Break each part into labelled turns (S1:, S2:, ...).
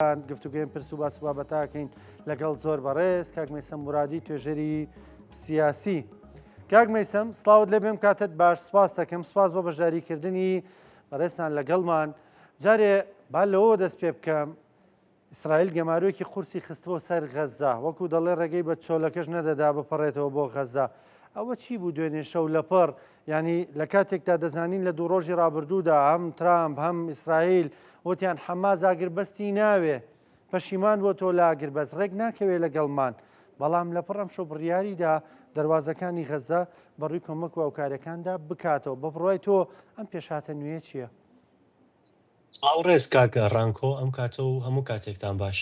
S1: گفتوگۆی پرس و باس و بابەتاکەین لەگەڵ زۆر بەڕێز کاک مەیسەم مرادی توێژەری سیاسی. کاک مەیسەم سڵاوت لێ بێم کاتت باش سپاس دەکەم سپاس بۆ بەشداریکردنی بەڕێزتان لەگەڵمان جارێ با لەوە دەست پێ بکەم ئیسرائیل گەمارۆیەکی قورسی خستبۆ سەر غەززە وەکو دەڵێ ڕێگەی بە چۆلەکەش نەدەدا بپەڕێتەوە بۆ غەززە ئەوە چی بوو دوێنێ شەو لەپڕ یانی لە کاتێکدا دەزانین لە دوو ڕۆژی ڕابردوودا هەم ترامپ هەم ئیسرائیل وتیان حەماس ئاگربەستی ناوێ پەشیمان بۆ تۆ لە ئاگربەست ڕێک ناکەوێ لەگەڵمان بەڵام لەپڕ ئەمشەو بڕیاریدا دەروازەکانی غەزە بەڕووی کۆمەک و هاوکاریەکاندا بکاتەوە بە بڕوای تۆ ئەم پێشهاتە نوێیە چییە؟
S2: سڵاو ڕێز کاک ڕانکۆ ئەم کاتە و هەموو کاتێکتان باش.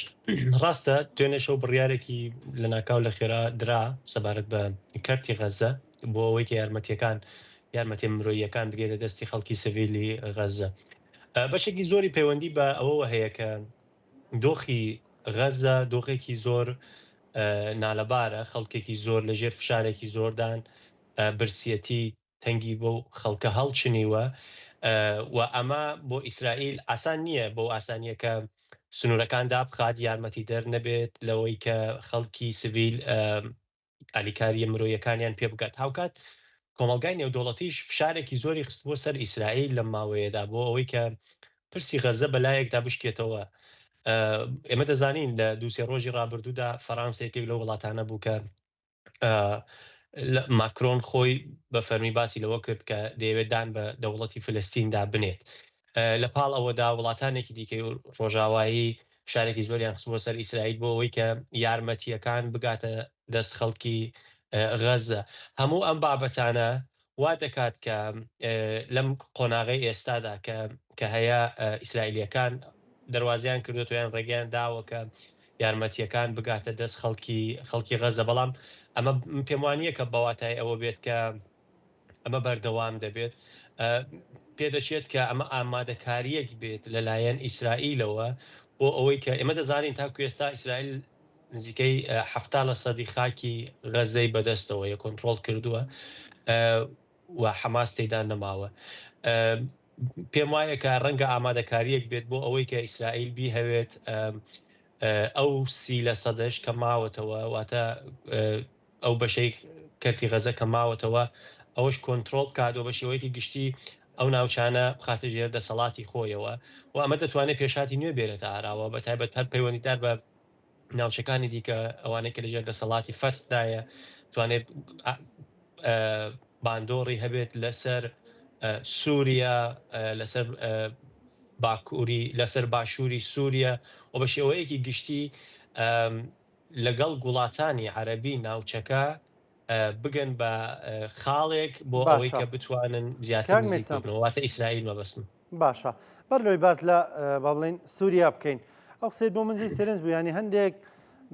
S2: ڕاستە دوێنێ شەو بڕیارێکی لەناکاو لە خێرا درا سەبارەت بە کەرتی غەزە بۆ ئەوەی کە یارمەتیەکان یارمەتیە مرۆییەکان بگەێتە دەستی خەڵکی سڤیلی غەزە. بەشێکی زۆری پەیوەندی بە ئەوەوە هەیە کە دۆخی غەزە دۆخێکی زۆر نالەبارە، خەڵکێکی زۆر لەژێر فشارێکی زۆردان، برسیەتی، تەنگی بەو خەڵکە هەڵچنیوە و ئەمە بۆ ئیسرائیل ئاسان نییە بەو ئاسانییە کە سنوورەکان دابخات، یارمەتیدەر نەبێت لەوەی کە خەڵکی سڤیل ئالیکارییە مرۆییەکانیان پێ بگات. هاوکات کۆمەڵگای نێودەوڵەتیش فشارێکی زۆری خستبووە سەر ئیسرائیل لەم ماوەیەدا بۆ ئەوەی کە پرسی غەززە بەلایەکدا بشکێتەوە. ئێمە دەزانین لە دوو سێ ڕۆژی ڕابردوودا فەرانسە یەکێک لەو وڵاتانە بوو کە ماکرۆن خۆی بە فەرمی باسی لەوە کرد کە دەیەوێت دان بە دەوڵەتی فلستیندا بنێت. لە پاڵ ئەوەدا وڵاتانێکی دیکەی ڕۆژاوایی فشارێکی زۆریان خستبووە سەر ئیسرائیل بۆ ئەوەی کە یارمەتییەکان بگاتە دەست خەڵکی غەززە. هەموو ئەم بابەتانە وا دەکات کە لەم قۆناغەی ئێستادا کە کە هەیە ئیسرائیلییەکان دەروازەیان کردووەتەوە یان ڕێگەیان داوە کە یارمەتییەکان بگاتە دەست خەڵکی خەڵکی غەزە، بەڵام ئەمە من پێم وا نییە کە بە واتای ئەوە بێت کە ئەمە بەردەوام دەبێت. پێدەچێت کە ئەمە ئامادەکارییەک بێت لەلایەن ئیسرائیلەوە بۆ ئەوەی کە ئێمە دەزانین تاکو ئێستا ئیسرائیل نزیکەی 70 لە سەدی خاکی غەزەی بەدەستەوەیە کۆنترۆڵ کردووە و حەماس تێیدا نەماوە. پێم وایە کە ڕەنگە ئامادەکارییەک بێت بۆ ئەوەی کە ئیسرائیل بیهەوێت ئەو 30 لە سەدەش کە ماوەتەوە، واتە ئەو بەشەی کەرتی غەزە کە ماوەتەوە ئەوەش کۆنترۆڵ بکات و بە شێوەیەکی گشتی ئەو ناوچانە بخاتە ژێر دەسەڵاتی خۆیەوە و ئەمە دەتوانێت پێشهاتی نوێ بێنێتە ئاراوە بە تایبەت هەر پەیوەندیدار بە ناوچەکانی دیکە ئەوانەی کە لەژێر دەسەڵاتی فەتحدایە توانێت باندۆڕی هەبێت لەسەر سووریا لەسەر باکووری لەسەر باشووری سووریا و بە شێوەیەکی گشتی لەگەڵ وڵاتانی عەرەبی ناوچەکە بگەن بە خاڵێک بۆ ئەوەی
S1: باشە
S2: کە بتوانن زیاتر
S1: کاک
S2: نزیک
S1: مەیسەم
S2: ببنەوە واتە ئیسرائیل مەبەستم.
S1: باشە بەر لەوەی باس لە با بڵێین سووریا بکەین ئەو قسەی بۆ من جێی سەرنج بوو یانی هەندێک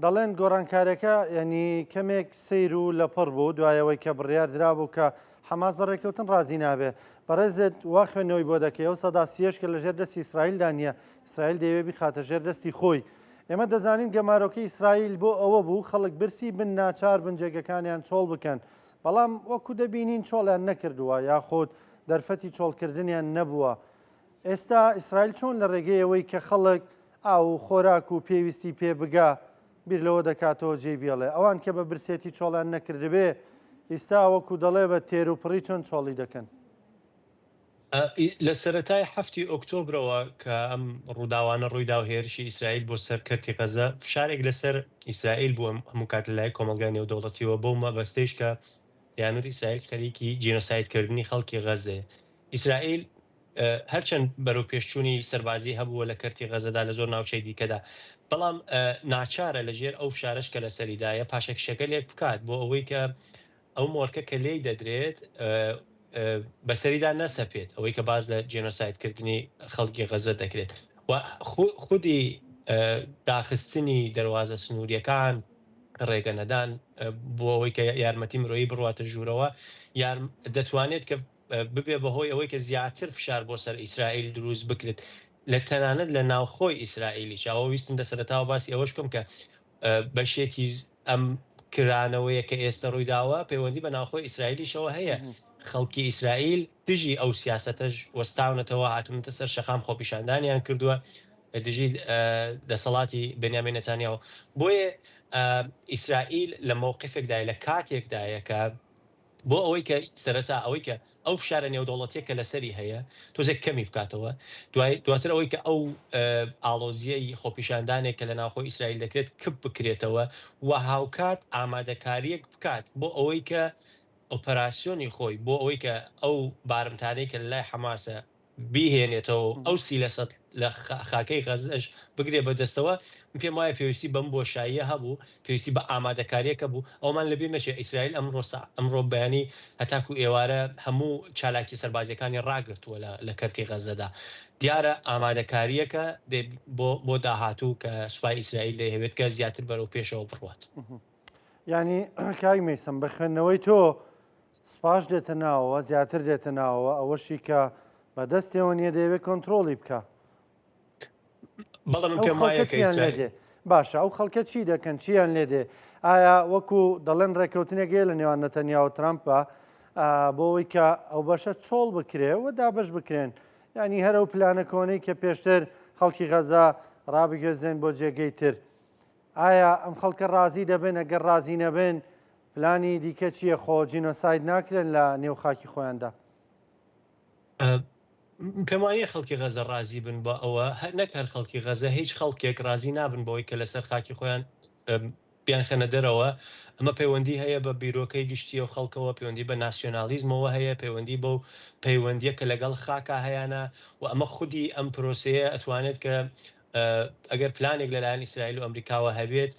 S1: دەڵێن گۆڕانکارەکە یانی کەمێک سەیر و لەپڕ بوو دوایەوەی کە بڕیار درابوو کە حەماس بە ڕێککەوتن ڕازی نابێ بەڕێزت وا خوێندنەوەی بۆ دەکەی ئەو سەدا سیەش کە لەژێر دەستی ئیسرائیلدا نییە ئیسرائیل دەیەوێ بیخاتە ژێر دەستی خۆی ئێمە دەزانین گەمارۆکەی ئیسرائیل بۆ ئەوە بوو خەڵک برسی بن ناچار بن جێگەکانیان چۆڵ بکەن، بەڵام وەکو دەبینین چۆڵیان نەکردووە یاخود دەرفەتی چۆڵکردنیان نەبووە. ئێستا ئیسرائیل چۆن لە ڕێگەی ئەوەی کە خەڵک ئاو و خۆراک و پێویستی پێ بگا بیر لەوە دەکاتەوە جێی بێڵێ؟ ئەوان کە بە برسێتی چۆڵیان نەکردبێ ئیستا وەکو دەڵێ بە تێروپڕی چۆن چۆڵی دەکەن؟
S2: لە سەرەتای حەفتی ئۆکتۆبرەوە کە ئەم ڕووداوانە ڕوویدا و هێرشی ئیسرائیل بۆ سەر کەرتی غەزە، فشارێک لەسەر ئیسرائیل بوو هەموو کات لەلایەن کۆمەڵگای نێودەوڵەتیەوە بەو مەبەستەیش کە دەیانوت ئیسرائیل خەریکی جینۆسایدکردنی خەڵکی غەزەیە. ئیسرائیل هەرچەند بەرەوپێشچوونی سەربازی هەبووە لە کەرتی غەزەدا لە زۆر ناوچەی دیکەدا، بەڵام ناچارە لەژێر ئەو فشارەش کە لەسەریدایە پاشەکشەگەلێک بکات بۆ ئەوەی کە ئەو مۆرکە کە لێی دەدرێت بەسەریدا نەسەپێت، ئەوەی کە باس لە جێنۆسایدکردنی خەڵکی غەزە دەکرێت و خودی داخستنی دەروازە سنوورییەکان، ڕێگە نەدان بۆ ئەوەی کە یارمەتی مرۆیی بڕواتە ژوورەوە، دەتوانێت کە ببێ بەهۆی ئەوەی کە زیاتر فشار بۆ سەر ئیسرائیل دروست بکرێت لە تەنانەت لە ناوخۆی ئیسرائیلیش. ئەوە ویستم لە سەرەتاوە باسی ئەوەش بکەم کە بەشێکی ئەم کرانەوەیە کە ئێستە ڕوویداوە پەیوەندی بە ناوخۆی ئیسرائیلیشەوە هەیە، خەڵکی ئیسرائیل دژی ئەو سیاسەتەش وەستاونەتەوە، هاتوونەتە سەر شەقام خۆپیشاندانیان کردووە. لە دژی دەسەڵاتی بنیامین نەتانیاهۆ. بۆیە ئیسرائیل لە مەوقفێکدایە، لە کاتێکدایە کە بۆ ئەوەی کە سەرەتا ئەوەی کە ئەو فشارە نێودەوڵەتیە کە لەسەری هەیە تۆزێک کەمی بکاتەوە، دوای دواتر ئەوەی کە ئەو ئاڵۆزیەی خۆپیشاندانێک کە لە ناوخۆی ئیسرائیل دەکرێت کپ بکرێتەوە و هاوکات ئامادەکاریەک بکات بۆ ئەوەی کە ئۆپەراسیۆنی خۆی بۆ ئەوەی کە ئەو بارمتانەی کە لەلای حەماسە بیهێنێتەوە و ئەو 30 لەسەد لە خاکەی غەززەش بگرێ بە دەستەوە، من پێم وایە پێویستی بەم بۆشاییە هەبوو، پێویستی بە ئامادەکارییەکە بوو. ئەوەمان لەبیر نەچێت ئیسرائیل ئەمڕۆ سە ئەمڕۆ بەیانی هەتاکوو ئێوارە هەموو چالاکییە سەربازییەکانی ڕاگرتووە لە لە کەرتی غەززەدا. دیارە ئامادەکارییەکە دێ بۆ بۆ داهاتوو کە سوپای ئیسرائیل دەیهەوێت کە زیاتر بەرەو پێشەوە بڕوات.
S1: یانی کاک مەیسەم بە خوێندنەوەی تۆ سوپاش دێتە ناوەوە زیاتر دێتە ناوەوە ئەوەشی کە بەدەستەوە نییە دەیەوێت کۆنتترۆڵی بکە.
S2: بەڵێ من پێم وایە کە
S1: ئیسرائیل باشە ئەو خەڵکە چی دەکەن چیان لێ دێ ئایا وەکو دەڵێن ڕێککەوتنێک هەیە لە نێوان نەتەنیا و ترامپە بۆ ئەوەی کە ئەو بەشە چۆڵ بکرێ و دابش بکرێن ینی هەر ئەو پلانە کۆنەی کە پێشتر خەڵکی غەزا ڕابگوێزرێن بۆ جێگەی تر ئایا ئەم خەڵکە ڕازی دەبن ئەگەر ڕازی نەبن پلانی دیکە چییە خۆ جینۆساید ناکرێن لە نێو خاکی خۆیاندا؟
S2: پێم وانییە خەڵکی غەزە ڕازی بن بە ئەوە، نەک هەر خەڵکی غەزە هیچ خەڵکێک ڕازی نابن بەوەی کە لەسەر خاکی خۆیان بیانخەنە دەرەوە، ئەمە پەیوەندی هەیە بە بیرۆکەی گشتی و خەڵکەوە، پەیوەندی بە ناسیۆنالیزمەوە هەیە، پەیوەندی بەو پەیوەندییە کە لەگەڵ خاکا هەیانە و ئەمە خودی ئەم پرۆسەیە ئەتوانێت کە ئەگەر پلانێک لەلایەن ئیسرائیل و ئەمریکاوە هەبێت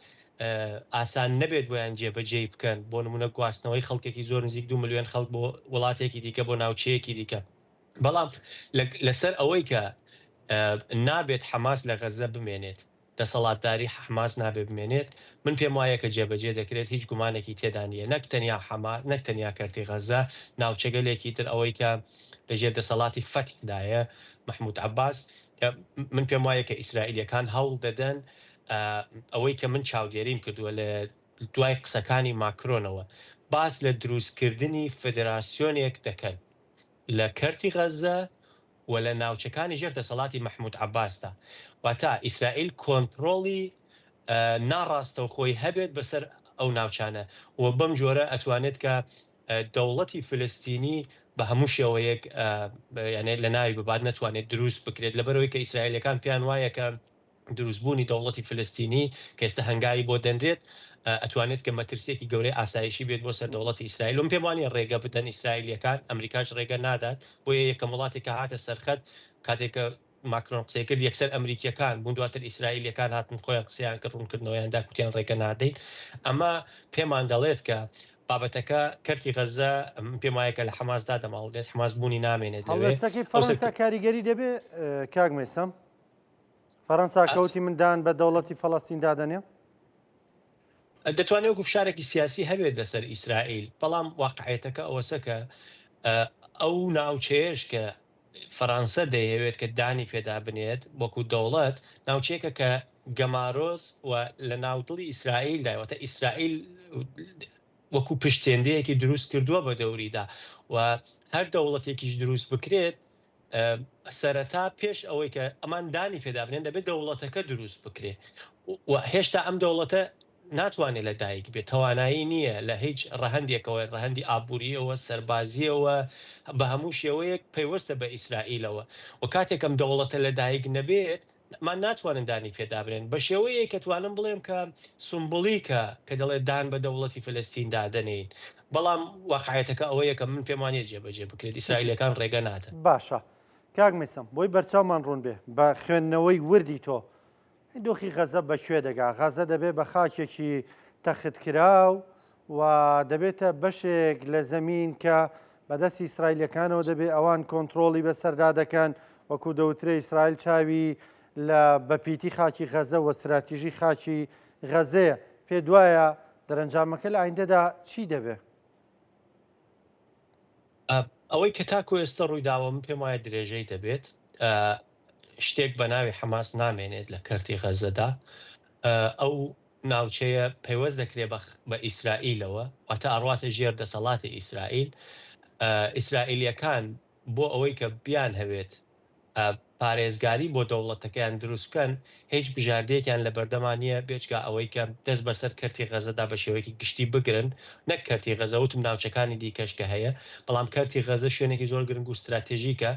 S2: ئاسان نەبێت بۆیان جێبەجێی بکەن، بۆ نمونە گواستنەوەی خەڵکێکی زۆر نزیک 2 ملیۆن خەڵک بۆ وڵاتێکی دیکە بۆ ناوچەیەکی دیکە. بەڵام لەسەر ئەوەی کە نابێت حەماس لە غەززە بمێنێت، دەسەڵاتداری حەماس نابێت بمێنێت، من پێم وایە کە جێبەجێ دەکرێت، هیچ گومانێکی تێدا نییە، نەک تەنیا حەماس، نەک تەنیا کەرتی غەززە، ناوچەگەلێکی تر ئەوەی کە لەژێر دەسەڵاتی فەتحدایە، مەحمود عەباس، کە من پێم وایە کە ئیسرائیلییەکان هەوڵ دەدەن ئەوەی کە من چاودێریم کردووە لە دوای قسەکانی ماکرۆنەوە باس لە دروستکردنی فێدراسیۆنێک دەکەن لە کەرتی غەززە و لە ناوچەکانی ژێر دەسەڵاتی مەحمود عەباسدا، واتە ئیسرائیل کۆنتڕۆڵی ناڕاستەوخۆی هەبێت بەسەر ئەو ناوچانە و بەم جۆرە ئەتوانێت کە دەوڵەتی فلستینی بە هەموو شێوەیەک یانێ لە ناوی ببات نەتوانێت دروست بکرێت لەبەرئەوەی کە ئیسرائیلەکان پێیان وایە کە دروستبوونی دەوڵەتی فلستینی کە ئێستا هەنگاوی بۆ دەنرێت ئەتوانێت کە مەترسیەکی گەورەی ئاسایشی بێت بۆ سەر دەوڵەتی ئیسرائیل و من پێم وانیە ڕێگە بدەن ئیسرائیلیەکان ئەمریکاش ڕێگە نادات بۆیە یەکەم وڵاتێک کە هاتە سەرخەت کاتێک کە ماکرۆن قسەی کرد یەکسەر ئەمریکیەکان بوون دواتر ئیسرائیلیەکان هاتن خۆیان قسەیان کرد ڕوونکردنەوەیان دا کوتیان ڕێگە نادەین ئەمە پێمان دەڵێت کە بابەتەکە کەرتی غەزە من پێم وایە کە لە حەماس دادەماڵرێت حەماس بوونی نامێنێت لەوێ
S1: هەڵوێستەکەی فەرەنسا کاریگەری دەبێ کاک مەیسەم؟ فەرەنسا کەوتی من دان بە دەوڵەتی فەڵەستین دادەنێ؟
S2: دەتوانێت وەکو فشارێکی سیاسی هەبێت لەسەر ئیسرائیل، بەڵام واقعیەتەکە ئەوەسە کە ئەو ناوچەیەش کە فەرەنسە دەیهەوێت کە دانی پێدا بنێت وەکو دەوڵەت، ناوچەیەکە کە گەمارۆز و لە ناودڵی ئیسرائیلدایە، واتە ئیسرائیل وەکو پشتێندەیەکی دروست کردووە بە دەوریدا و هەر دەوڵەتێکیش دروست بکرێت سەرەتا پێش ئەوەی کە ئەمان دانی پێدا بنێن دەبێت دەوڵەتەکە دروست بکرێ و هێشتا ئەم دەوڵەتە ناتوانێت لە دایک بێت توانایی نییە لە هیچ ڕەهەندێکەوە ڕەهەندی ئابووریەوە سەربازیەوە بە هەموو شێوەیەک پەیوەستە بە ئیسرائیلەوە و کاتێک ئەم دەوڵەتە لە دایک نەبێت مان ناتوانن دانی پێدا بنێن بە شێوەیەک کە توانم بڵێم کە سومبولیکە کە دەڵێت دان بە دەوڵەتی فلستین دادەنێین بەڵام واقعیەتەکە ئەوەیە کە من پێم وانیە جێبەجێ بکرێت ئیسرائیلەکان ڕێگە نادەن.
S1: باشە کاک مەیسەم بۆی بەرچاومان ڕوون بێ بە خوێندنەوەی وردی تۆ دۆخی غەزە بە کوێ دەگا؟ غەزە دەبێ بە خاکێکی تەختکراو و دەبێتە بەشێک لە زەمین کە بەدەستی ئیسرائیلەکانەوە دەبێ ئەوان کۆنتترۆڵی بەسەردا دەکەن وەکو دەوترێ ئیسرائیل چاوی لە بەپیتی خاکی غەزە و ستراتیژی خاکی غەزەیە پێ دوایە دەرەنجامەکە لە ئایندەدا چی دەبێ؟
S2: ئەوەی کە تاکو ئێستا ڕوویداوە من پێم وایە درێژەی دەبێت شتێک بە ناوی حەماس نامێنێت لە کەرتی غەزەدا ئەو ناوچەیە پەیوەست دەکرێت بە ئیسرائیلەوە، واتە ئەڕواتە ژێر دەسەڵاتی ئیسرائیل. ئیسرائیلییەکان بۆ ئەوەی کە بیانهەوێت. پارێزگاری بۆ دەوڵەتەکەیان دروست بکەن، هیچ بژاردەیەکیان لە بەردەما نییە بێجگە ئەوەی کە دەست بەسەر کەرتی غەزەدا بە شێوەیەکی گشتی بگرن، نەک کەرتی غەزە، وتم ناوچەکانی دیکەش کە هەیە، بەڵام کەرتی غەزە شوێنێکی زۆر گرنگ و ستراتێژیکە،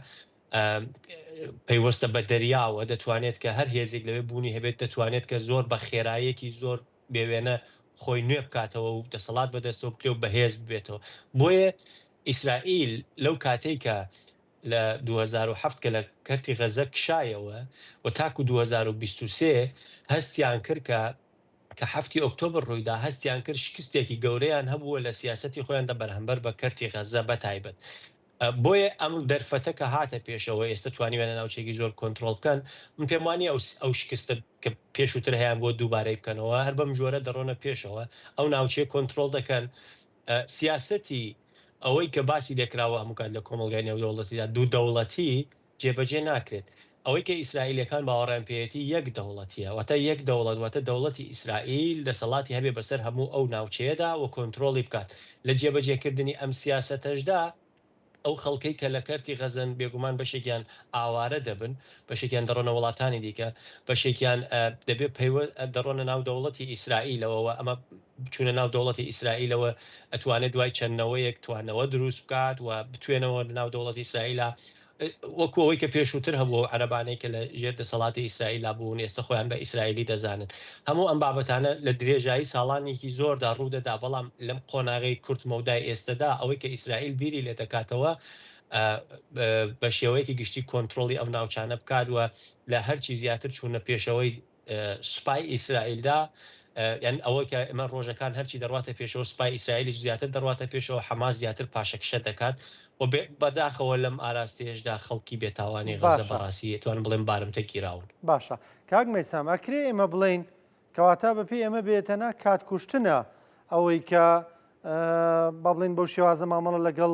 S2: پەیوەستە بە دەریاوە، دەتوانێت کە هەر هێزێک لەوێ بوونی هەبێت دەتوانێت کە زۆر بە خێراییەکی زۆر بێوێنە خۆی نوێ بکاتەوە و دەسەڵات بەدەستەوە بگرێ و بەهێز ببێتەوە. بۆیە ئیسرائیل لەو کاتەی کە لە 2007 کە لە کەرتی غەزە کشایەوە و تاکو 2023 هەستیان کرد کە کە حەفتی ئۆکتۆبر ڕوویدا هەستیان کرد شکستێکی گەورەیان هەبووە لە سیاسەتی خۆیاندا بەرامبەر بە کەرتی غەزە بەتایبەت. بۆیە ئەم دەرفەتە کە هاتە پێشەوە ئێستا توانیویانە ناوچەیەکی زۆر کۆنترۆڵ بکەن، من پێم وانییە ئەو شکستە کە پێشووتر هەیان بووە دووبارەی بکەنەوە، هەر بەم جۆرە دەڕۆنە پێشەوە ئەو ناوچەیە کۆنترۆڵ دەکەن. سیاسەتی ئەوەی کە باسی لێکراوە هەموو کات لە کۆمەڵگای نێودەوڵەتیدا دوو دەوڵەتی جێبەجێ ناکرێت. ئەوەی کە ئیسرائیلیەکان باوەڕیان پێیەتی یەک دەوڵەتیە، واتە یەک دەوڵەت واتە دەوڵەتی ئیسرائیل دەسەڵاتی هەبێ بەسەر هەموو ئەو ناوچەیەدا و کۆنترۆڵی بکات. لە جێبەجێکردنی ئەم سیاسەتەشدا ئەو خەڵکەی کە لە کەرتی غەزەن بێگومان بەشێکیان ئاوارە دەبن، بەشێکیان دەڕۆنە وڵاتانی دیکە، بەشێکیان دەبێ پەیوە دەڕۆنە ناو دەوڵەتی ئیسرائیلەوە و ئەمە چوونە ناو دەوڵەتی ئیسرائیلەوە ئەتوانێت دوای چەند نەوەیەک توانەوە دروست بکات و بتوێنەوە لەناو دەوڵەتی ئیسرائیلا. وەکو ئەوەی کە پێشووتر هەبوو ئەو عەرەبانەی کە لە ژێر دەسەڵاتی ئیسرائیلدا بوون ئێستا خۆیان بە ئیسرائیلی دەزانن. هەموو ئەم بابەتانە لە درێژایی ساڵانێکی زۆردا ڕوودەدا، بەڵام لەم قۆناغەی کورت مەودای ئێستەدا ئەوەی کە ئیسرائیل بیری لێ دەکاتەوە بە شێوەیەکی گشتی کۆنترۆڵی ئەو ناوچانە بکات و لە هەرچی زیاتر چوونە پێشەوەی سوپای ئیسرائیلدا، یان ئەوەی کە ئێمە ڕۆژەکان هەرچی دەڕواتە پێشەوە سوپای ئیسرائیلیش زیاتر دەڕواتە پێشەوە، حەماس زیاتر پاشەکشە دەکات و بەداخەوە لەم ئاراستەیەشدا خەڵکی بێتاوانی غەزە
S1: باشە.
S2: بەڕاستی ئەتوانم بڵێم بارمتە گیراون.
S1: باشە کاک مەیسام ئەکرێ ئێمە بڵێین کەواتە بەپێی ئەمە بێ تەنها کات کوشتنە ئەوەی کە با بڵێین بەو شێوازە مامەڵە لەگەڵ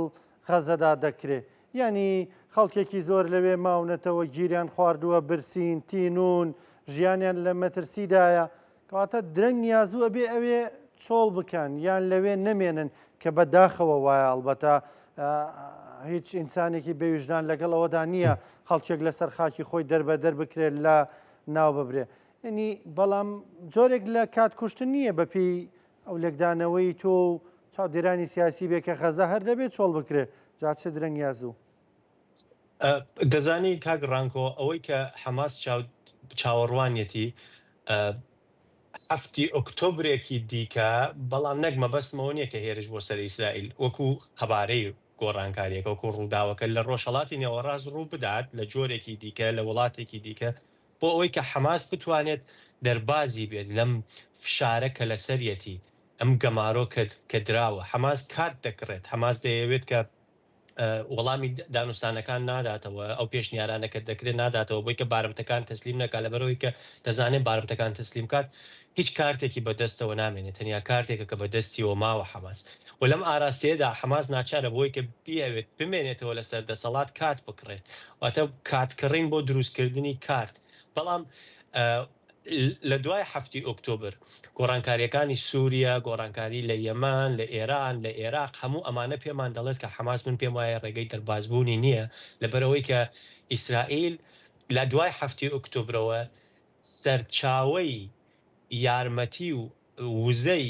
S1: غەزەدا دەکرێ یانی خەڵکێکی زۆر لەوێ ماونەتەوە گیریان خواردووە برسین تینون ژیانیان لە مەترسیدایە کەواتە درەنگ نیازوو ئەبێ ئەوێ چۆڵ بکەن یان لەوێ نەمێنن کە بە داخەوە وایە ئەڵبەتە هیچ ئینسانێکی بێویژدان لەگەڵ ئەوەدا نییە خەڵکێک لەسەر خاکی خۆی دەربەدەر بکرێت لە ناو ببرێ یعنی بەڵام جۆرێک لە کات کوشتن نییە بەپێی ئەو لێکدانەوەی تۆ و چاودێرانی سیاسی بێ کە غەزە هەر دەبێت چۆڵ بکرێ جا چ درەنگ یا زوو.
S2: دەزانی کاک ڕانکۆ ئەوەی کە حەماس چاوەڕوانیەتی حەفتی ئۆکتۆبرێکی دیکە بەڵام نەک مەبەستم ئەوە نییە کە هێرش بۆ سەر ئیسرائیل وەکو قەبارەی گۆڕانکاریەکە وەکو ڕووداوەکە لە ڕۆژهەڵاتی نێوەڕاست ڕوو بدات لە جۆرێکی دیکە لە وڵاتێکی دیکە بۆ ئەوەی کە حەماس بتوانێت دەربازی بێت لەم فشارە کە لەسەریەتی، ئەم گەمارۆ کە کە دراوە. حەماس کات دەکڕێت، حەماس دەیەوێت کە وەڵامی دانوستانەکان ناداتەوە، ئەو پێشنیارانە کە دەکرێت ناداتەوە بۆی کە بارمتەکان تەسلیم نەکات، لەبەرئەوەی کە دەزانێت بارمتەکان تەسلیم کات هیچ کارتێکی بەدەستەوە نامێنێت، تەنیا کارتێکە کە بەدەستیەوە ماوە حەماس و لەم ئاراستەیەدا حەماس ناچارە بۆی کە بیەوێت بمێنێتەوە لەسەر دەسەڵات کات بکڕێت، واتە کات کڕین بۆ دروستکردنی کارت، بەڵام لە دوای حەفتی ئۆکتۆبر گۆڕانکارییەکانی سوریە، گۆڕانکاری لە یەمەن، لە ئێران، لە ئێراق هەموو ئەمانە پێمان دەڵێت کە حەماس من پێم وایە ڕێگەی دەربازبوونی نییە، لەبەرئەوەی کە ئیسرائیل لە دوای حەفتی ئۆکتۆبرەوە سەرچاوەی یارمەتی و وزەی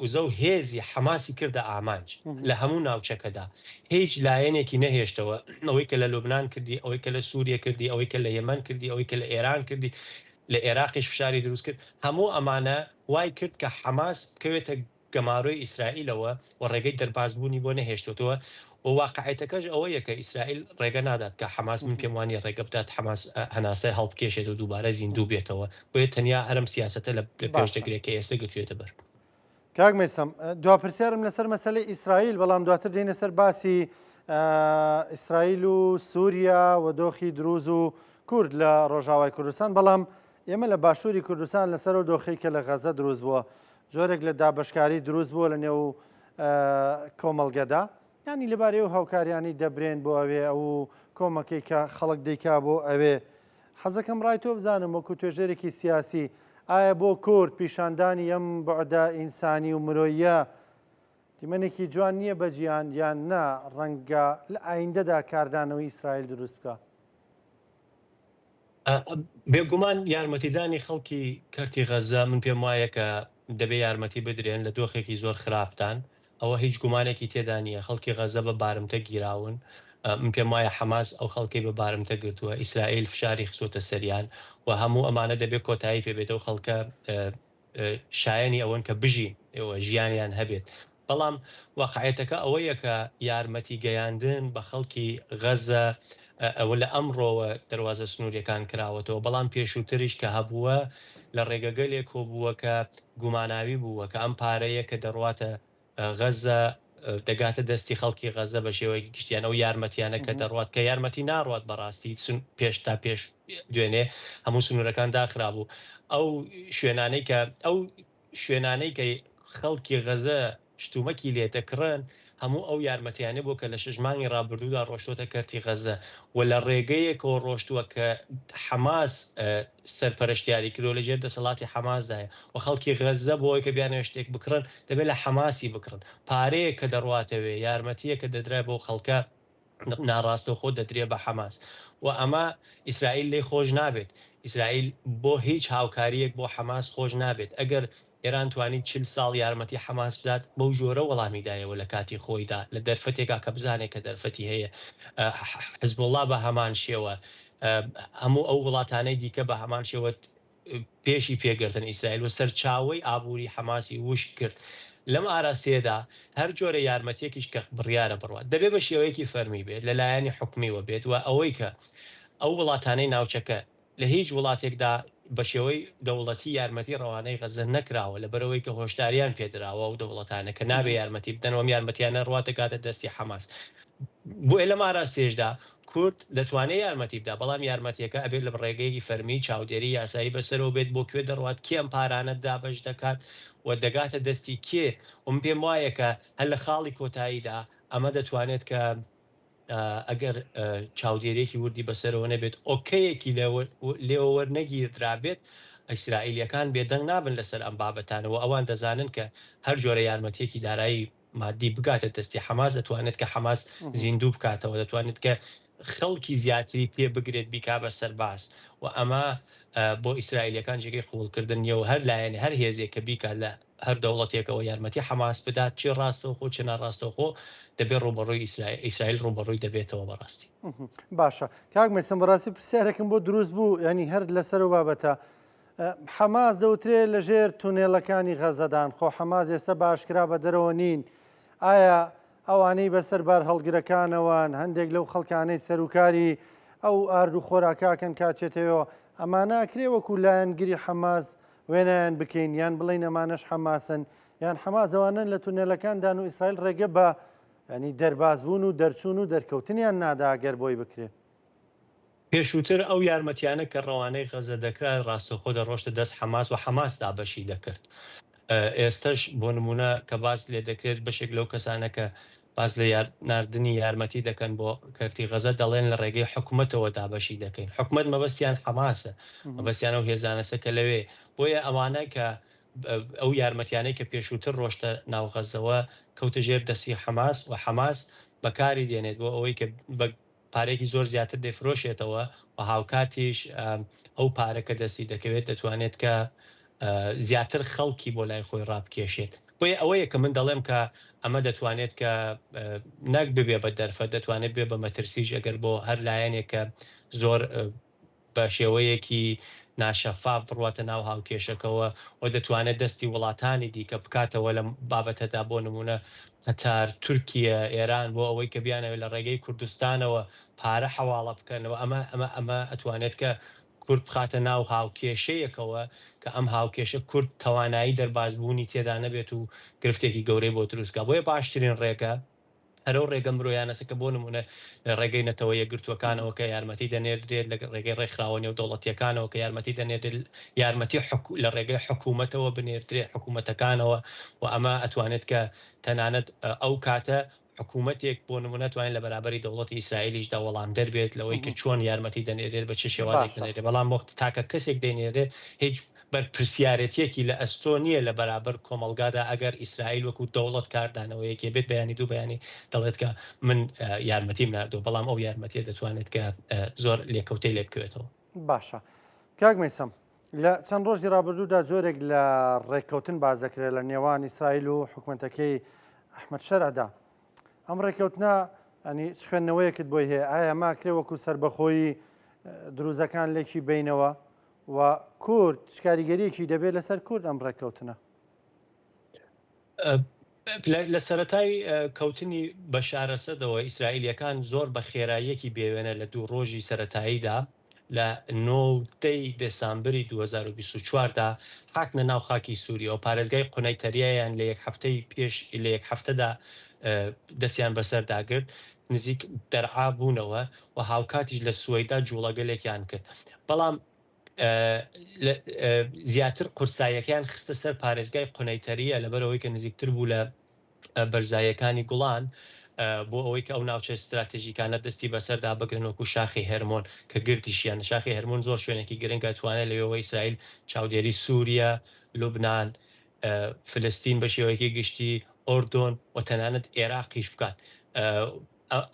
S2: وزە و هێزی حەماسی کردە ئامانج لە هەموو ناوچەکەدا، هیچ لایەنێکی نەهێشتەوە، ئەوەی کە لە لوبنان کردی، ئەوەی کە لە سوریە کردی، ئەوەی کە لە یەمەن کردی، ئەوەی کە لە ئێران کردی، لە ئێراقیش فشاری دروست کرد، هەموو ئەمانە وای کرد کە حەماس بکەوێتە گەمارۆی ئیسرائیلەوە و ڕێگەی دەربازبوونی بۆ نەهێشتۆتەوە و واقعیەتەکەش ئەوەیە کە ئیسرائیل ڕێگە نادات کە حەماس من پێم وانیە ڕێگە بدات حەماس هەناسە هەڵبکێشێت و دووبارە زیندوو بێتەوە بۆیە تەنیا هەر ئەم سیاسەتە لە پێش
S1: باشە.
S2: دەگرێت کە ئێستە گرتوویەتە بەر.
S1: کاک مەیسەم دوا پرسیارم لەسەر مەسەلەی ئیسرائیل بەڵام دواتر دێینە سەر باسی ئیسرائیل و سووریا و دۆخی دروز و کورد لە ڕۆژاوای کوردستان بەڵام ئێمە لە باشووری کوردستان لەسەر ئەو دۆخەی کە لە غەزە دروست بووە جۆرێک لە دابەشکاری دروست بووە لە نێو کۆمەڵگەدا یانی لەبارەی ئەو هاوکاریانەی دەبرێن بۆ ئەوێ ئەو کۆمەکەی کە خەڵک دەیکا بۆ ئەوێ حەزەکەم ڕای تۆ بزانم وەکو توێژەرێکی سیاسی ئایا بۆ کورد پیشاندانی ئەم بەعدا ئینسانی و مرۆیە دیمەنێکی جوان نییە بە جیهان یان نا ڕەنگە لە ئایندەدا کاردانەوەی ئیسرائیل دروست بکە؟
S2: بێگومان یارمەتیدانی خەڵکی کەرتی غەززە من پێم وایە کە دەبێ یارمەتی بدرێن لە دۆخێکی زۆر خراپدان ئەوە هیچ گومانێکی تێدا نییە خەڵکی غەززە بە بارمتە گیراون من پێم وایە حەماس ئەو خەڵکەی بە بارمتە گرتووە ئیسرائیل فشاری خستووەتە سەریان و هەموو ئەمانە دەبێ کۆتایی پێ بێت ئەو خەڵکە شایەنی ئەوەن کە بژین و ژیانیان هەبێت، بەڵام واقعیەتەکە ئەوەیە کە یارمەتی گەیاندن بە خەڵکی غەزە ئەوە لە ئەمڕۆوە دەروازە سنووریەکان کراوەتەوە، بەڵام پێشووتریش کە هەبووە لە ڕێگەگەلێک کۆبووە کە گوماناوی بووە کە ئەم پارەیە کە دەڕواتە غەزە دەگاتە دەستی خەڵکی غەزە بە شێوەیەکی گشتی یان ئەو یارمەتیانە کە دەڕوات کە یارمەتی ناڕوات بەڕاستی پێش تا پێش دوێنێ هەموو سنوورەکان داخرابوو ئەو شوێنانەی کە ئەو شوێنانەی کە خەڵکی غەزە شتومەکی لێ دەکڕن هەموو ئەو یارمەتیانە بووە کە لە شەش مانگی ڕابردوودا ڕۆشتووەتە کەرتی غەزە و لە ڕێگەیەکەوە ڕۆشتووە کە حەماس سەرپەرشتیاری کردووە، لە ژێر دەسەڵاتی حەماسدایە و خەڵکی غەززە بۆ ئەوەی کە بیانەوێت شتێک بکڕن، دەبێت لە حەماسی بکڕن. پارەیەک کە دەڕواتەوێ، یارمەتییەک کە دەدرا بەو خەڵکە، ناڕاستەوخۆ دەدرێ بە حەماس و ئەمە ئیسرائیل لێی خۆش نابێت. ئیسرائیل بۆ هیچ هاوکارییەک بۆ حەماس خۆش نابێت. ئەگەر ئێران توانی 40 ساڵ یارمەتی حەماس بدات، بەو جۆرە وەڵامی دایەوە لە کاتی خۆیدا، لە دەرفەتێکا کە بزانێت کە دەرفەتی هەیە. حزبوڵڵا بە هەمان شێوە، هەموو ئەو وڵاتانەی دیکە بە هەمان شێوە پێشی پێگرتن ئیسرائیل و سەرچاوەی ئابووری حەماسی وشک کرد. لەم ئاراستەیەدا هەر جۆرە یارمەتییەکیش کە بڕیارە بڕوات، دەبێت بە شێوەیەکی فەرمی بێت، لە لایەنی حکومیوە بێت و ئەوەی کە ئەو وڵاتانەی ناوچەکە لە هیچ وڵاتێکدا بە شێوەی دەوڵەتی یارمەتی ڕەوانەی غەززە نەکراوە، لەبەرئەوەی کە هۆشداریان پێدراوە ئەو دەوڵەتانە کە نابێ یارمەتی بدەن و ئەم یارمەتیانە ڕوا دەگاتە دەستی حەماس. بۆیە لەم ئاراستەیەشدا کورد دەتوانێ یارمەتی بدا، بەڵام یارمەتیەکە ئەبێت لە ڕێگەیەکی فەرمی، چاودێری یاسایی بەسەرەوە بێت، بۆ کوێ دەڕوات، کێ ئەم پارانە دابەش دەکات و دەگاتە دەستی کێ و من پێم وایە کە هەر لە خاڵی کۆتاییدا ئەمە دەتوانێت کە ئەگەر چاودێریەکی وردی بەسەرەوە نەبێت، ئۆکەیەکی لێوە وەرنەگیردرابێت، ئیسرائیلیەکان بێدەنگ نابن لەسەر ئەم بابەتانە و ئەوان دەزانن کە هەر جۆرە یارمەتیەکی دارایی مادی بگاتە دەستی حەماس دەتوانێت کە حەماس زیندوو بکاتەوە، دەتوانێت کە خەڵکی زیاتری پێ بگرێت بیکا بە سەرباز و ئەمە بۆ ئیسرائیلیەکان جێگەی قبوڵکردن نیە و هەر لایەنێ هەر هێزێک کە بیکات لە هەر دەوڵەتێکەوە یارمەتی حەماس بدات چی ڕاستەوخۆ چ ناڕاستەوخۆ دەبێت ڕووبەڕووی ئیسرائیل ڕووبەڕووی دەبێتەوە بەڕاستی.
S1: باشە کاک مەیسەم بەڕاستی پرسیارێکم بۆ دروست بوو ینی هەر لەسەر و بابەتە حەماس دەوترێ لەژێر تونێلەکانی غەزەدان خۆ حەماس ئێستا باشکرا بە دەرەوە نین ئایا ئەوانەی بەسەر بار هەڵگرەکانەوەن هەندێک لەو خەڵکانەی سەرکاری ئەو ئارد و خۆراکاکەن کاچێتەوە ئەمانە ئەکرێ وەکو لایەنگری حەماس وێنایان بکەین یان بڵێین ئەمانەش حەماسن یان حەماس ئەوانەن لە تونێلەکاندان و ئیسرائیل ڕێگە بە ینی دەربازبوون و دەرچوون و دەرکەوتنیان نادا گەر بۆی بکرێ.
S2: پێشووتر ئەو یارمەتیانە کە ڕەوانەی غەزە دەکرا ڕاستەوخۆ دەڕۆشتە دەست حەماس و حەماس دابەشی دەکرد. ئێستەش بۆ نموونە کە باس لێ دەکرێت بەشێک لەو کەسانە کە باس لە ناردنی یارمەتی دەکەن بۆ کەرتی غەزە دەڵێن لە ڕێگەی حکومەتەوە دابەشی دەکەین. حکومەت مەبەستیان حەماسە، مەبەستیان ئەو هێزانەسە کە لەوێ. بۆیە ئەوانە کە ئەو یارمەتیانەی کە پێشووتر ڕۆشتە ناو غەزەوە کەوتە ژێر دەستی حەماس و حەماس بەکاری دێنێت بۆ ئەوەی کە بە پارەیەکی زۆر زیاتر دەیفرۆشێتەوە و هاوکاتیش ئەو پارە کە دەستی دەکەوێت دەتوانێت کە زیاتر خەڵکی بۆ لای خۆی ڕابکێشێت. بۆیە ئەوەیە کە من دەڵێم کە ئەمە دەتوانێت کە نەک ببێ بە دەرفەت، دەتوانێت ببێ بە مەترسیش ئەگەر بۆ هەر لایەنێک کە زۆر بە شێوەیەکی ناشەفاف بڕواتە ناو هاوکێشەکەوە و دەتوانێت دەستی وڵاتانی دیکە بکاتەوە لەم بابەتەدا بۆ نموونە قەتار، تورکیە، ئێران بۆ ئەوەی کە بیانەوێت لە ڕێگەی کوردستانەوە پارە حەواڵە بکەن و ئەمە ئەمە ئەمە ئەتوانێت کە کورد بخاتە ناو هاوکێشەیەکەوە کە ئەم هاوکێشە کورد تەوانایی دەربازبوونی تێدا نەبێت و گرفتێکی گەورەی بۆ دروست بکات بۆیە باشترین ڕێگە هەر ئەو ڕێگە مرۆیانەسە کە بۆ نموونە لە ڕێگەی نەتەوە یەکگرتووەکانەوە کە یارمەتی دەنێردرێت، لە ڕێگەی ڕێکخراوە نێودەوڵەتییەکانەوە کە یارمەتی دەنێردرێت، یارمەتی لە ڕێگەی حکوومەتەوە بنێردرێت، حکوومەتەکانەوە و ئەمە ئەتوانێت کە تەنانەت ئەو کاتە حکوومەتێک بۆ نموونە توانێت لە بەرابەری دەوڵەتی ئیسرائیلیشدا وەڵامدەر بێت لەوەی کە چۆن یارمەتی دەنێرێت، بە چ شێوازێک دەنێرێت، بەڵام وەک تاکە کەسێک دەینێرێت هیچ بەرپرسیارێتیەکی لە ئەستۆ نییە لە بەرابەر کۆمەڵگادا ئەگەر ئیسرائیل وەکو دەوڵەت کاردانەوەیەکی هەبێت بەیانی دوو بەیانی دەڵێت کە من یارمەتیم ناردووە بەڵام ئەو یارمەتیە دەتوانێت کە زۆر لێکەوتەی لێ بکەوێتەوە.
S1: باشە کاک مەیسەم لە چەند ڕۆژی ڕابردوودا جۆرێک لە ڕێککەوتن باس دەکرێت لە نێوان ئیسرائیل و حکومەتەکەی ئەحمەد شەرعدا. ئەم ڕێککەوتنە ئەنی چ خوێندنەوەیەکت بۆی هەیە؟ ئایا ماکرێ وەکو سەربەخۆیی دروزەکان لێکی بینەوە و کورد چ کاریگەریەکی دەبێت لەسەر کورد ئەم ڕێککەوتنە؟
S2: لە سەرەتای کەوتنی بەشار ئەسەدەوە ئیسرائیلییەکان زۆر بە خێراییەکی بێوێنە لە دوو ڕۆژی سەرەتاییدا لە نۆ و دە ی دێسامبری 2024 دا هاتنە ناو خاکی سووریەوە پارێزگای قونەیتەریەیان لە یەک هەفتەی پێش لە یەک هەفتەدا دەستیان بەسەردا گرت نزیک دەرعا بوونەوە و هاوکاتیش لە سوەیدا جووڵەگەلێکیان کرد بەڵام زیاتر قورساییەکەیان خستە سەر پارێزگای قونەیتەرییە لەبەرئەوەی کە نزیکتر بوو لە بەرزاییەکانی گوڵان بۆ ئەوەی کە ئەو ناوچە ستراتێژیکانە دەستی بەسەردا بگرن وەکو شاخی هێرمۆن کە گرتیشیان. شاخی هێرمۆن زۆر شوێنێکی گرنگە توانێت لەوێوە ئیسرائیل چاودێری سوریە، لوبنان، فلستین بە شێوەیەکی گشتی، ئۆردۆن و تەنانەت ئێراقیش بکات.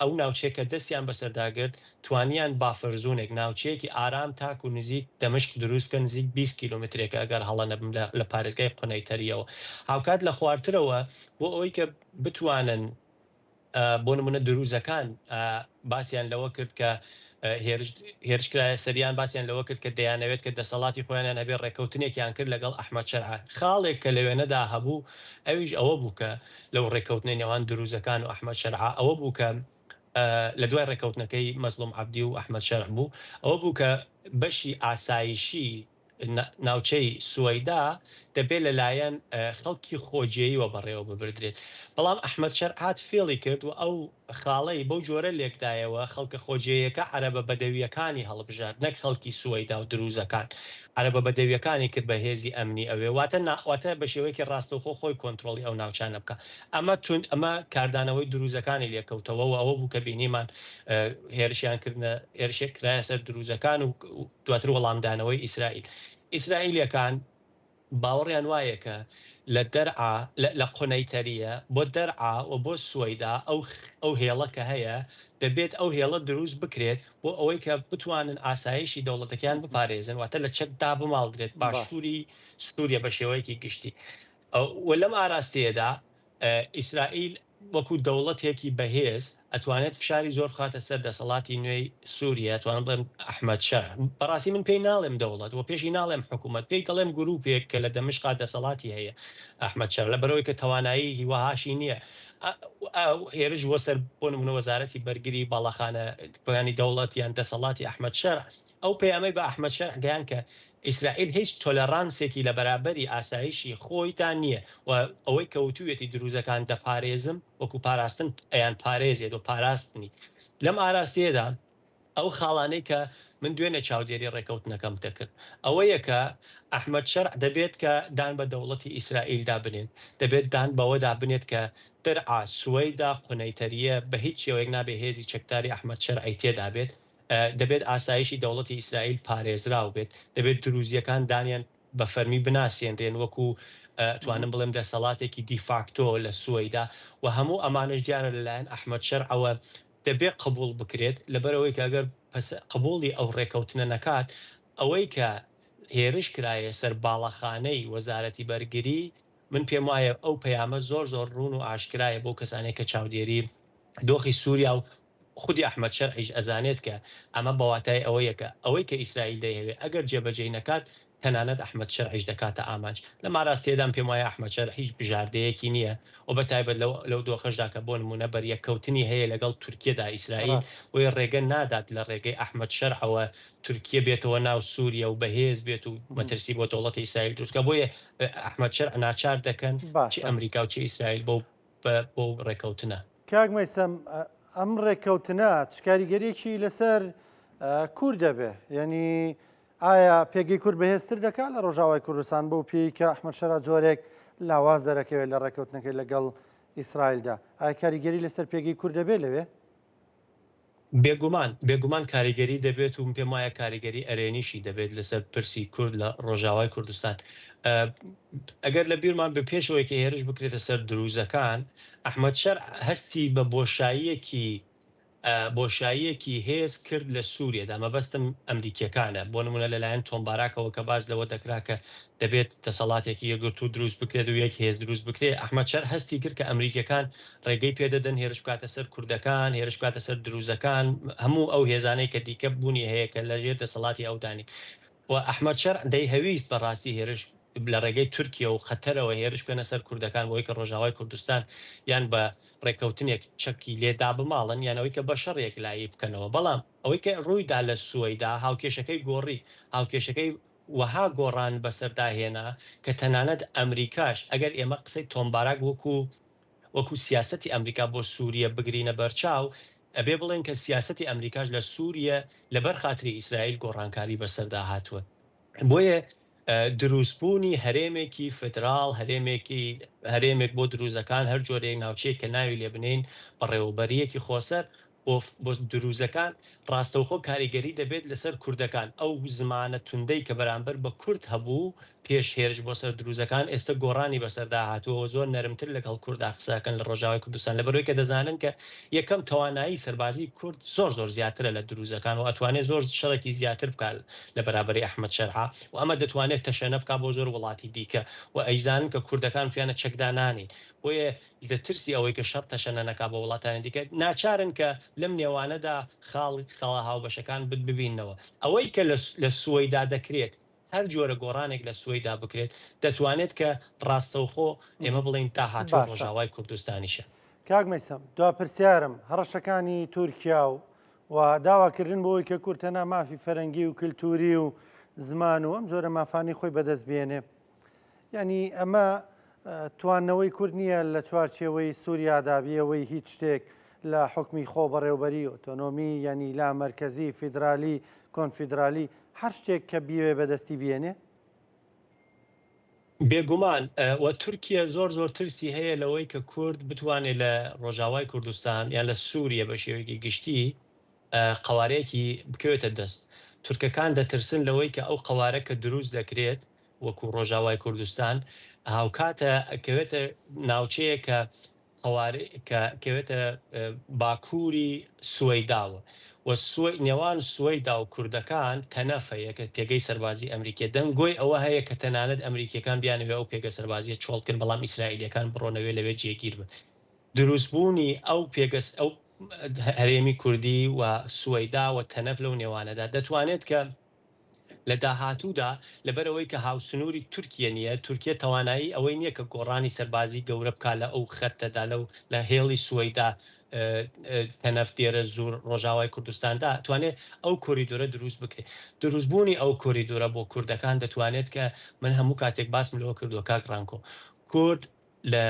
S2: ئەو ناوچەیە کە دەستیان بەسەردا گرت، توانیان buffer zone ێک، ناوچەیەکی ئارام تاکو نزیک دەمشق دروست بکەن، نزیک 20 کیلۆمەترێکە ئەگەر هەڵە نەبم لە پارێزگای قونەیتەرییەوە. هاوکات لە خوارترەوە بۆ ئەوەی کە بتوانن بۆ نمونە دروزەکان باسیان لەوە کرد کە هێرش هێرش کرایە سەریان باسیان لەوە کرد کە دەیانەوێت کە دەسەڵاتی خۆیانیان هەبێت ڕێککەوتنێکیان کرد لەگەڵ ئەحمەد شەرع خاڵێک کە لە وێنەدا هەبوو ئەویش ئەوە بوو کە لەو ڕێککەوتنەی نێوان دروزەکان و ئەحمەد شەرع ئەوە بوو کە لە دوای ڕێککەوتنەکەی مەزڵوم عەبدی و ئەحمەد شەرع بوو ئەوە بوو کە بەشی ئاسایشی ناوچەی سوەیدا دەبێت لەلایەن خەڵکی خۆجێیەوە بەڕێوە ببردرێت، بەڵام ئەحمەد شەرع هات فێڵی کرد و ئەو خاڵەی بەو جۆرە لێکدایەوە، خەڵکە خۆجێیەکە عەرەبە بەدەوییەکانی هەڵبژارد نەک خەڵکی سوەیدا و دروزەکان، عەرەبە بەدەوییەکانی کرد بە هێزی ئەمنی ئەوێ، واتە واتە بە شێوەیەکی ڕاستەوخۆ خۆی کۆنترۆڵی ئەو ناوچانە بکا. ئەمە توند ئەمە کاردانەوەی دروزەکانی لێکەوتەوە و ئەوە بوو کە بینیمان هێرشیان کردنە هێرشێک کرایە سەر دروزەکان و دواتر وەڵامدانەوەی ئیسرائیل. ئیسرائیلیەکان باوەڕیان وایە کە لە دەرعا لە قونەیتەریە بۆ دەرعا و بۆ سوەیدا ئەو ئەو هێڵە کە هەیە دەبێت ئەو هێڵە دروست بکرێت بۆ ئەوەی کە بتوانن ئاسایشی دەوڵەتەکەیان بپارێزن واتە لە چەک دابماڵدرێت باشووری سوریە بە شێوەیەکی گشتی و لەم ئاراستەیەدا ئیسرائیل وەکو دەوڵەتێکی بەهێز ئەتوانێت فشاری زۆر بخاتە سەر دەسەڵاتی نوێی سوریە، ئەتوانم بڵێم ئەحمەد شەرع، بەڕاستی من پێی ناڵێم دەوڵەت و پێشی ناڵێم حکومەت، پێی دەڵێم گروپێک کە لە دەمشقا دەسەڵاتی هەیە ئەحمەد شەرع، لەبەرئەوەی کە تەوانایی وەهاشی نییە هێرش بۆ سەر بۆ نمونە وەزارەتی بەرگری باڵاخانە پلانی دەوڵەت یان دەسەڵاتی ئەحمەد شەرع، ئەو پەیامەی بە ئەحمەد شەرع گەیاند کە ئیسرائیل هیچ تۆلەرانسێکی لە بەرابەری ئاسایشی خۆیدا نییە و ئەوەی کە وتوویەتی دروزەکان دەپارێزم وەکو پاراستن ئەیانپارێزێت و پاراستنی لەم ئاراستەیەدا ئەو خاڵانەی کە من دوێنێ چاودێری ڕێکەوتنەکەم دەکرد ئەوەیە کە ئەحمەد شەرع دەبێت کە دان بە دەوڵەتی ئیسرائیلدا بنێت دەبێت دان بەوەدا بنێت کە درعا، سوەیدا، قونەیتەریە بە هیچ شێوەیەک نابێت هێزی چەکداری ئەحمەد شەرعی تێدا بێت دەبێت ئاسایشی دەوڵەتی ئیسرائیل پارێزراو بێت، دەبێت دروزییەکان دانیان بە فەرمی بناسێنرێن وەکو ئەتوانم بڵێم دەسەڵاتێکی دیفاکتۆ لە سوەیدا و هەموو ئەمانەش دیارە لەلایەن ئەحمەد شەرعەوە دەبێت قبوڵ بکرێت، لەبەرئەوەی کە ئەگەر قبوڵی ئەو ڕێکەوتنە نەکات ئەوەی کە هێرش کرایە سەر باڵەخانەی وەزارەتی بەرگری من پێم وایە ئەو پەیامە زۆر زۆر ڕوون و ئاشکرایە بۆ کەسانێک کە چاودێری دۆخی سووریا و خودی ئەحمەد شەرعیش ئەزانێت کە ئەمە بە واتای ئەوەیە کە ئەوەی کە ئیسرائیل دەیهەوێت ئەگەر جێبەجێی نەکات تەنانەت ئەحمەد شەرعیش دەکاتە ئامانج. لەم ئاراستەیەدا من پێم وایە ئەحمەد شەرع هیچ بژاردەیەکی نییە و بە تایبەت لەو لەو دۆخەشدا کە بۆ نموونە بەریەککەوتنی هەیە لەگەڵ تورکیەدا ئیسرائیل
S1: ڕاستە.
S2: بۆیە ڕێگە نادات لە ڕێگەی ئەحمەد شەرعەوە تورکیە بێتەوە ناو سووریە و بەهێز بێت و مەترسی بۆ دەوڵەتی ئیسرائیل دروست بکات بۆیە ئەحمەد شەرع ناچار دەکەن چ
S1: باشە.
S2: ئەمریکا و چ ئیسرائیل بەو بەو ڕێکەوتنە.
S1: کاک مەیسەم ئەم ڕێککەوتنە چ کاریگەریەکی لەسەر کورد دەبێ؟ یعنی ئایا پێگەی کورد بەهێزتر دەکات لە ڕۆژاوای کوردستان بەو پێی کە ئەحمەد شەرا جۆرێک لاواز دەرەکەوێت لە ڕێککەوتنەکەی لەگەڵ ئیسرائیلدا ئایا کاریگەری لەسەر پێگەی کورد دەبێت لەوێ؟
S2: بێگومان، بێگومان کاریگەری دەبێت و من پێم وایە کاریگەری ئەرێنیشی دەبێت لەسەر پرسی کورد لە ڕۆژاوای کوردستان. ئەگەر لە بیرمان بێ پێش ئەوەی کە هێرش بکرێتە سەر دروزەکان، ئەحمەد شەرع هەستی بە بۆشاییەکی بۆشاییەکی هێز کرد لە سوریەدا، مەبەستم ئەمریکیەکانە، بۆ نمونە لەلایەن تۆم باراکەوە کە باس لەوە دەکرا کە دەبێت دەسەڵاتێکی یەکگرتوو دروست بکرێت و یەک هێز دروست بکرێت، ئەحمەد شەرع هەستی کرد کە ئەمریکیەکان ڕێگەی پێدەدەن هێرش بکاتە سەر کوردەکان، هێرش بکاتە سەر دروزەکان، هەموو ئەو هێزانەی کە دیکە بوونی هەیە کە لەژێر دەسەڵاتی ئەودا نین. و ئەحمەد شەرع دەیهەویست بە ڕاستی هێرش لە ڕێگەی تورکیە و قەتەرەوە هێرش بکەنە سەر کوردەکان بۆ ئەوەی کە ڕۆژاوای کوردستان یان بە ڕێکەوتنێک چەکی لێ دابماڵن یان ئەوەی کە بە شەڕ یەکلایی بکەنەوە. بەڵام ئەوەی کە ڕووی دا لە سوەیدا هاوکێشەکەی گۆڕی، هاوکێشەکەی وەها گۆڕان بەسەردا هێنا کە تەنانەت ئەمریکاش ئەگەر ئێمە قسەی تۆم باراک وەکوو وەکو سیاسەتی ئەمریکا بۆ سوریە بگرینە بەرچاو، ئەبێ بڵێین کە سیاسەتی ئەمریکاش لە سوریە لەبەر خاتری ئیسرائیل گۆڕانکاری بەسەردا هاتووە. بۆیە دروستبوونی هەرێمێکی فیدراڵ، هەرێمێکی هەرێمێک بۆ دروزەکان، هەر جۆرێک ناوچەیەک کە ناوی لێ بنێین، بەڕێوەبەرییەکی خۆسەر، بۆ بۆ دروزەکان ڕاستەوخۆ کاریگەری دەبێت لەسەر کوردەکان، ئەو زمانە توندەی کە بەرامبەر بە کورد هەبوو پێش هێرش بۆ سەر دروزەکان ئێستە گۆڕانی بەسەردا هاتووە و زۆر نەرمتر لەگەڵ کوردا قسە ئەکەن لە ڕۆژاوای کوردستان لەبەرئەوەی کە دەزانن کە یەکەم توانایی سەربازی کورد زۆر زۆر زیاترە لە دروزەکان و ئەتوانێت زۆر شەڕێکی زیاتر بکات لە بەرابەری ئەحمەد شەرعا و ئەمە دەتوانێت تەشەنە بکات بۆ زۆر وڵاتی دیکە و ئەیزانن کە کوردەکان وتویانە چەکدانانین بۆیە لە ترسی ئەوەی کە شەڕ تەشەنە نەکا بۆ وڵاتانی دیکە، ناچارن کە لەم نێوانەدا خاڵ خاڵە هاوبەشەکان ببیننەوە. ئەوەی کە لە لە سوەیدا دەکرێت، هەر جۆرە گۆڕانێک لە سوەیدا بکرێت، دەتوانێت کە ڕاستەوخۆ ئێمە بڵێین داهاتووی
S1: باشە.
S2: ڕۆژاوای کوردستانیشە.
S1: کاک مەیسەم، دوا پرسیارم، هەڕەشەکانی تورکیا و و داواکردن بۆ ئەوەی کە کورد تەنها مافی فەرەنگی و کلتوری و زمان و ئەم جۆرە مافانەی خۆی بەدەست بێنێ، یانی ئەمە تواندنەوەی کورد نییە لە چوارچێوەی سووریادا بیەوەی هیچ شتێک لە حکمی خۆ بەڕێوبەری ئۆتۆنۆمی یعنی لا مەرکەزی فیدرالی کۆنفیدرالی هەر شتێک کە بیەوێ بەدەستی بێنێ؟
S2: بێگومان و تورکیە زۆر زۆر ترسی هەیە لەوەی کە کورد بتوانێت لە ڕۆژاوای کوردستان یان لە سووریە بە شێوەیەکی گشتی قەوارەیەکی بکەوێتە دەست. تورکەکان دەترسن لەوەی کە ئەو قەوارە کە دروست دەکرێت وەکو ڕۆژاوای کوردستان هاوکاتە ئەکەوێتە ناوچەیەک کە قەوارەی کە کەوێتە باکووری سوەیداوە و سوەی نێوان سوەیدا و کوردەکان تەنەفە یە کە پێگەی سەربازی ئەمریکیە دەنگۆی ئەوە هەیە کە تەنانەت ئەمریکیەکان بیانەوێ ئەو پێگە سەربازیە چۆڵ بکەن بەڵام ئیسرائیلیەکان بڕۆنەوێ لەوێ جێگیر بن دروستبوونی ئەو پێگە ئەو هەرێمی کوردی و سوەیدا و تەنەف لەو نێوانەدا دەتوانێت کە لە داهاتوودا لەبەرئەوەی کە هاوسنووری تورکیە نییە، تورکیە تەوانایی ئەوەی نییە کە گۆڕانی سەربازی گەورە بکا لە ئەو خەتەدا لەو لە هێڵی سوەیدا تەنەف دێرەزوور ڕۆژاوای کوردستاندا توانێت ئەو کۆریدۆرە دروست بکرێت. دروستبوونی ئەو کۆریدۆرە بۆ کوردەکان دەتوانێت کە من هەموو کاتێک باسم لەوە کردووە کاک ڕانکۆ کورد لە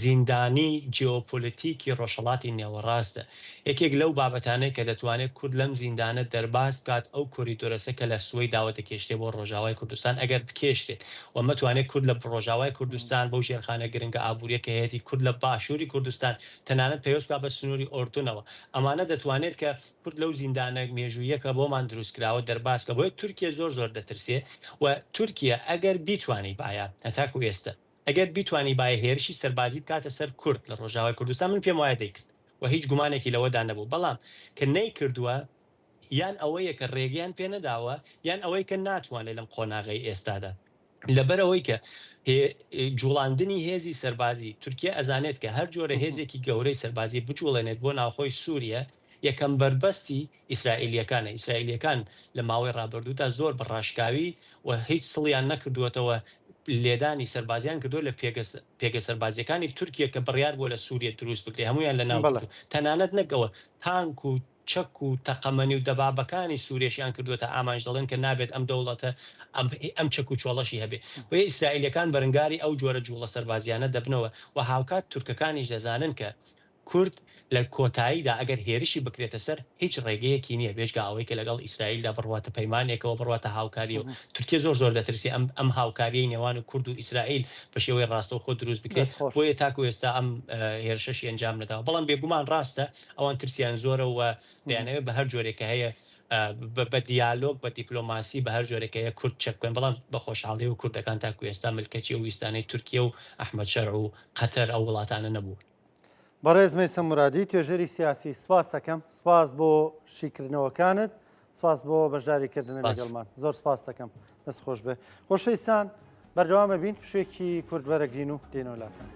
S2: زیندانی جیۆپۆلیتیکی ڕۆژهەڵاتی نێوەڕاستە. یەکێک لەو بابەتانەی کە دەتوانێت کورد لەم زیندانە دەرباز بکات ئەو کۆریدۆرەسە کە لە سوەیداوە دەکێشرێت بۆ ڕۆژاوای کوردستان ئەگەر بکێشرێت و مەتوانێت کورد لە ڕۆژاوای کوردستان بەو ژێرخانە گرنگە ئابووریە کە هەیەتی کورد لە باشووری کوردستان تەنانەت پەیوەست بکات بە سنووری ئۆردنەوە ئەمانە دەتوانێت کە کورد لەو زیندانە مێژوویە کە بۆمان دروست کراوە دەرباز بکات بۆیە تورکیە زۆر زۆر دەترسێ و تورکیە ئەگەر بیتوانیبایە هەتاکوو ئێستە ئەگەر بیتوانیبایە هێرشی سەربازی بکاتە سەر کورد لە ڕۆژاوای کوردستان من پێم وایە دەیکرد و هیچ گومانێکی لەوەدا نەبوو، بەڵام کە نەیکردووە یان ئەوەیە کە ڕێگەیان پێ نەداوە یان ئەوەی کە ناتوانێت لەم قۆناغەی ئێستادا لەبەرئەوەی کە جوڵاندنی هێزی سەربازی تورکیە ئەزانێت کە هەر جۆرە هێزێکی گەورەی سەربازی بجوڵێنێت بۆ ناوخۆی سوریە یەکەم بەربەستی ئیسرائیلییەکانە، ئیسرائیلییەکان لە ماوەی ڕابردوودا زۆر بە ڕاشکاوی و هیچ سڵیان نەکردووەتەوە لێدانی سەربازیان کردووە لە پێگە پێگە سەربازییەکانی تورکیە کە بڕیار بووە لە سووریە دروست بکرێ هەموویان لە ناو بردووە تەنانەت نەک ئەوە تانک و چەک و تەقەمەنی و دەبابەکانی سووریەشیان کردووەتە ئامانج دەڵێن کە نابێت ئەم دەوڵەتە ئەم ئەم چەک و چۆڵەشی هەبێ بۆیە ئیسرائیلییەکان بەرنگاری ئەو جۆرە جووڵە سەربازیانە دەبنەوە و هاوکات تورکەکانیش دەزانن کە کورد لە کۆتاییدا ئەگەر هێرشی بکرێتە سەر هیچ ڕێگەیەکی نییە بێجگە ئەوەی کە لەگەڵ ئیسرائیلدا بڕواتە پەیمانێکەوە بڕواتە هاوکارییەوە. تورکیە زۆر زۆر دەترسێ ئەم ئەم هاوکارییەی نێوان کورد و ئیسرائیل بە شێوەی ڕاستەوخۆ دروست بکرێ
S1: دەست خۆش.
S2: بۆیە تاکو ئێستا ئەم هێرشەشی ئەنجام نەداوە. بەڵام بێگومان ڕاستە ئەوان ترسیان زۆرە و دەیانەوێت بە هەر جۆرێک کە هەیە بە دیالۆگ بە دیپلۆماسی بە هەر جۆرێک کە هەیە کورد چەک بکەن بەڵام بە خۆشحاڵیەوە کوردەکان تاکو ئێستا ملکەچی ئەو ویستانەی تورکیە و ئەحمەد شەرع و قەتەر ئەو وڵاتانە نەبوون.
S1: بەڕێز مەیسەم مورادی توێژەری سیاسی سپاس دەکەم سپاس بۆ شیکردنەوەکانت سپاس بۆ بەشداریکردن لەگەڵمان زۆر سپاس دەکەم دەست خۆش بێ خۆشەویستان بەردەوامە بین پشوێکی کورت وەرەگرین و دێنەوە لاتان.